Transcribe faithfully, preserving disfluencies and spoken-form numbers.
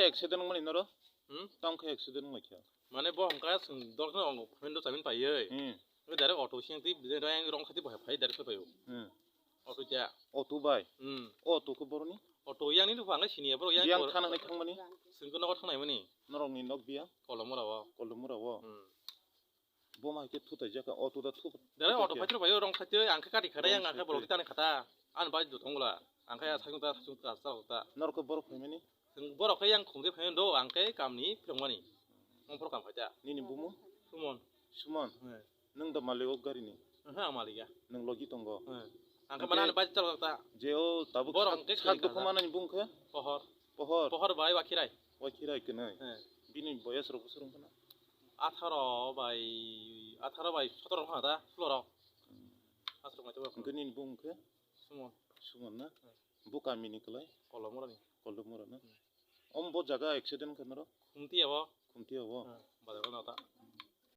Accident wngmani noro? Hmm? Tamo khe accident wnglaikha. Mane bo hwnka chwng dol kheno wngo, phaino chamin paiwi. Hmm. Wi direct auto siyang twi, direct rong khati bo hai phai direct phai paio. Hmm. Auto cha. Auto bai? Hmm. Auto khe boroni? Auto yang ni phang sini ya, bro, yang Biyang kor- thana hai thangmani? Singko nogo thangnai mani. Norokni nok biyang? Kolomora o. Kolomora o. Hmm. Bo ma khe thutai jaka, auto da thu. Dere auto phaitro phaio rong khaitwi, ang khe kati khata, yang ang khe borok tani khata. Ani bai do thongla. Ang khe asai ta, asai ta, asai ta. Norok khe borok phaimani? Borok khe yang khungde phaino do, ang khe kamni phirongmani. Mong phoro kam khaita. Nini bumu? Sumon. Sumon? He. Nung da malik o gari ni? He, ang malik ya. Nung logi tongo? He. Ang khe mana ani bai chalo ta. Je o tabuk borok sak, hwnkhe sak kwrwi dukhu khana. Manani bung khe? Pohor. Pohor? Pohor bai Wakhirai. Wakhirai kwnwi? He. Bini boyas rok bwswk wngkha na? Atharo bai, atharo bai sotoro wngkha da, sulo rok. Hmm. Aswk mai tongma. Hwnkhe nini bung khe? Sumon. Sumon na? Hmm. Bo kamini kwlai? Kolomorani. Kolomora na? Hmm. Omo bo jaga accident khe norok? Khumtiya bo. Khumtiya bo? Hmm. Bazar o nata.